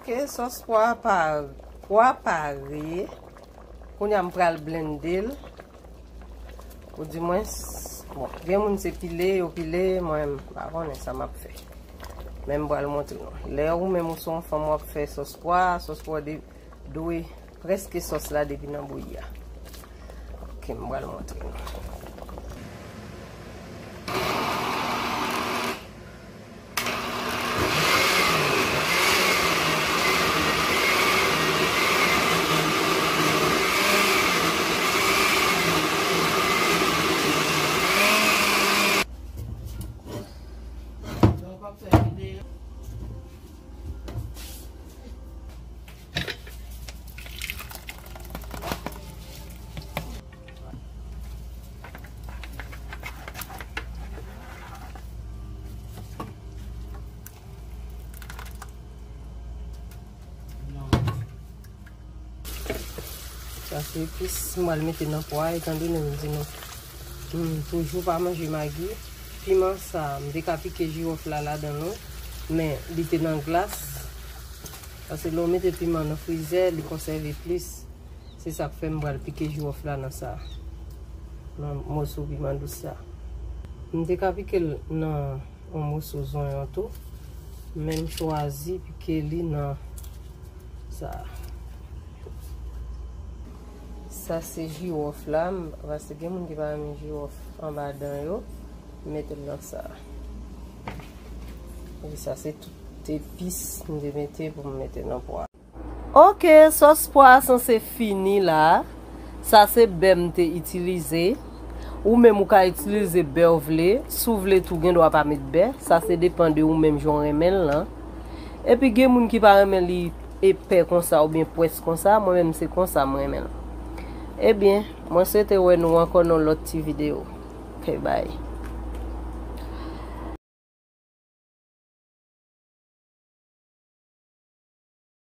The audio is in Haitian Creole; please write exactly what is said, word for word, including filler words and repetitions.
Ok, sòs pwa pa, pwa pare. Kounye a m pral blende l. Ou di mwens, bon, gen moun se pile, yo pile, mwen m pa konnen sa m ap fè. Men m pral montre nou. Lè ou menm ou se yon fanm w ap fè sòs pwa, sòs pwa de, dwe prèske sòs la depi nan bouyi a. Ok, m pral montre nou. Sa se epis m pral mete nan pwa, etandone m di nou, m toujou pa manje magi. Piman sa, m te ka pike jiwòf la ladan l, men li te nan glas. Paske lè w mete piman nan frizè, li konsève plis. Se sa k fè m pral pike jiwòf la nan sa. Nan moso piman dous sa. M te ka pike l nan yon moso zonyon tou. Men m chwazi pike li nan sa. Sa se jiwòf la, m, paske gen moun ki pa renmen jiwòf anba dan yo. M mete l nan sa. Epi sa se tout epis m te mete pou m mete nan pwa. Ok, sòs pwa a sanse fini la. Sa se bè m te itilize. Ou menm ou ka itilize bè w vle. Si w vle tou, gen dwa pa met bè. Sa se depan de ou menm jan w renmen l lan. Epi gen moun ki pa renmen li epè konsa oubyen pwès konsa. Mwen menm se konsa m renmen l. Ebyen, mwen swete wè nou ankò nan lòt ti videyo. Ok, bye.